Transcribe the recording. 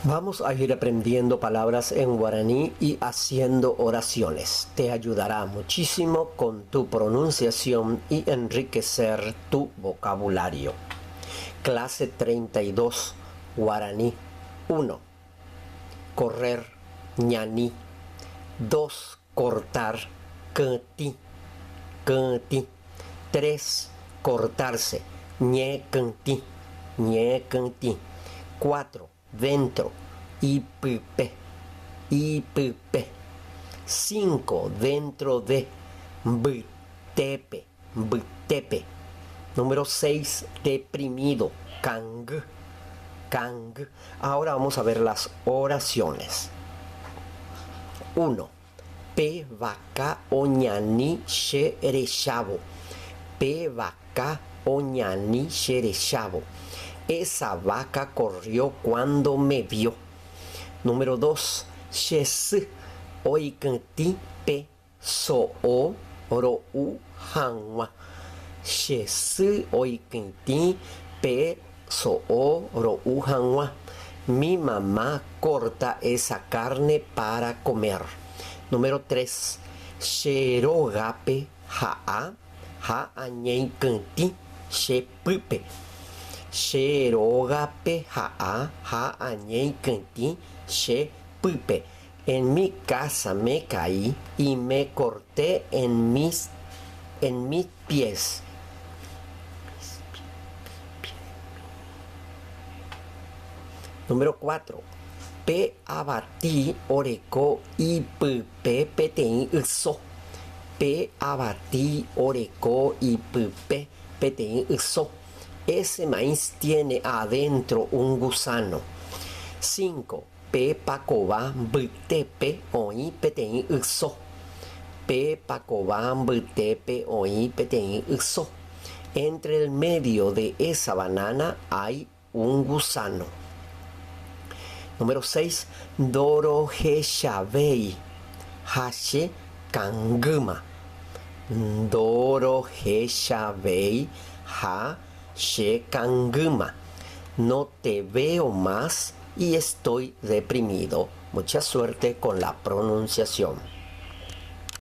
Vamos a ir aprendiendo palabras en guaraní y haciendo oraciones. Te ayudará muchísimo con tu pronunciación y enriquecer tu vocabulario. Clase 32, guaraní 1. Correr, ñani. 2. Cortar, kytĩ, kytĩ. 3. Cortarse, ñekytĩ, ñekytĩ. 4. Dentro, ipype, ipype. 5. Dentro de, mbytépe, mbytépe. Número 6. Deprimido, kangy, kangy. Ahora vamos a ver las oraciones. 1. Pe vaka oñani che rechávo. Pe vaka oñani che rechávo. Esa vaca corrió cuando me vio. Número 2. Che sy oikytĩ pe so'o ro'u hag̃ua. Che sy oikytĩ pe so'o ro'u hag̃ua. Mi mamá corta esa carne para comer. Número 3. Che rógape ha'a ha añeikytĩ che pýpe. Che rógape ha'a ha añeikytĩ che pýpe. En mi casa me caí y me corté en mis en mis pies. Número 4. Pe avati oreko ipype peteĩ yso. Pe avati oreko ipype peteĩ yso. Ese maíz tiene adentro un gusano. 5. Pe pakova mbytépe oĩ peteĩ yso. Pe pakova mbytépe oĩ peteĩ yso. Entre el medio de esa banana hay un gusano. Número 6. Ndorohechavéi ha che kangýma. Ndorohechavéi ha che kangýma. No te veo más y estoy deprimido. Mucha suerte con la pronunciación.